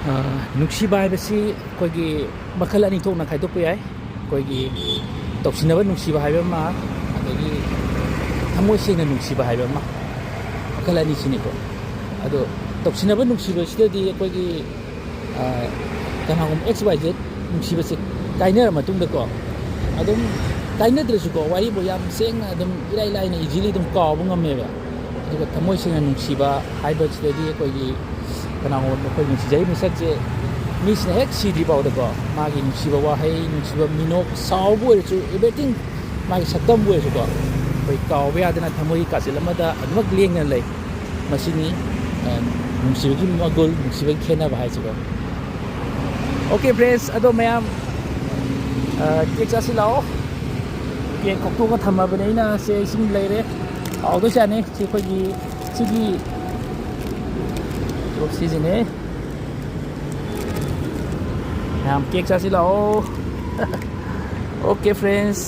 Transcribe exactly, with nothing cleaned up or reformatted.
ꯑ, ꯅꯨꯡꯁꯤꯕ ꯍꯥꯏꯕꯁꯤ ꯑꯩꯈꯣꯏꯒꯤ ꯃꯈꯜ ꯑꯅꯤ ꯊꯣꯛꯅ ꯈꯥꯏꯗꯣꯛꯄ ꯌꯥꯏ꯫ ꯑꯩꯈꯣꯏꯒꯤ ꯇꯧꯁꯤꯟꯅꯕ ꯅꯨꯡꯁꯤꯕ ꯍꯥꯏꯕ ꯑꯃ, ꯑꯗꯒꯤ ꯊꯃꯣꯏ ꯁꯦꯡꯅ ꯅꯨꯡꯁꯤꯕ ꯍꯥꯏꯕ ꯑꯃ, ꯃꯈꯜ ꯑꯅꯤꯁꯤꯅꯤꯀꯣ꯫ ꯑꯗꯣ ꯇꯧꯁꯤꯟꯅꯕ ꯅꯨꯡꯁꯤꯕꯁꯤꯗꯗꯤ ꯑꯩꯈꯣꯏꯒꯤ, ꯑ, ꯀꯅꯥꯒꯨꯝꯕ X Y Z ꯅꯨꯡꯁꯤꯕꯁꯦ ꯀꯥꯏꯅꯔ ꯃꯇꯨꯡꯗꯀꯣ, ꯑꯗꯨꯝ ꯀꯥꯏꯅꯗ꯭ꯔꯁꯨꯀꯣ, ꯋꯥꯔꯤꯕꯨ ꯌꯥꯝ ꯁꯦꯡꯅ ꯑꯗꯨꯝ ꯏꯔꯥꯏ ꯂꯥꯏꯅ easily ꯑꯗꯨꯝ ꯀꯥꯎꯕ ꯉꯝꯃꯦꯕ꯫ ꯑꯗꯨꯒ ꯊꯃꯣꯏ ꯁꯦꯡꯅ ꯅꯨꯡꯁꯤꯕ ꯍꯥꯏꯕꯁꯤꯗꯗꯤ ꯑꯩꯈꯣꯏꯒꯤ ꯀꯅꯥꯒꯨꯝꯕ ꯑꯩꯈꯣꯏ ꯅꯨꯡꯁꯤꯖꯔꯤꯕ ꯃꯤꯁꯛꯁꯦ ꯃꯤꯁꯤꯅ ꯍꯦꯛ ꯁꯤꯗ꯭ꯔꯤ ꯐꯥꯎꯗꯀꯣ, ꯃꯥꯒꯤ ꯅꯨꯡꯁꯤꯕ ꯋꯥꯍꯩ, ꯅꯨꯡꯁꯤꯕ ꯃꯤꯅꯣꯛ, ꯁꯥꯎꯕ ꯑꯣꯏꯔꯁꯨ, everything, ꯃꯥꯒꯤ ꯁꯛꯇꯝꯕꯨ ꯑꯣꯏꯔꯁꯨꯀꯣ, ꯑꯩꯈꯣꯏ ꯀꯥꯎꯕ ꯌꯥꯗꯅ ꯊꯃꯣꯏꯒꯤ ꯀꯥꯆꯤꯜ ꯑꯃꯗ ꯑꯗꯨꯃꯛ ꯂꯦꯡꯗꯅ ꯂꯩ꯫ ꯃꯁꯤꯅꯤ, ꯑ, ꯅꯨꯡꯁꯤꯕꯒꯤ ꯃꯒꯨꯜ, ꯅꯨꯡꯁꯤꯕꯒꯤ ꯈꯦꯠꯅꯕ ꯍꯥꯏꯁꯤꯀꯣ꯫ Okay friends, ꯑꯗꯣ ꯃꯌꯥꯝ, ꯑ, cake ꯆꯥꯁꯤ ꯂꯥꯛꯑꯣ꯫ Cake ꯀꯣꯛꯇꯣꯛꯑꯒ ꯊꯝꯃꯕꯅꯦ ꯑꯩꯅ꯫ ꯁꯦ ꯏꯁꯤꯡ ꯂꯩꯔꯦ, ꯍꯥꯎꯗꯣꯏ ꯆꯥꯅꯤ꯫ ꯁꯤ ꯑꯩꯈꯣꯏꯒꯤ ꯁꯤꯒꯤ ꯁꯤꯁꯤꯅꯦ꯫ ꯃꯌꯥꯝ cake ꯆꯥꯁꯤ ꯂꯥꯛꯑꯣ꯫ Okay friends,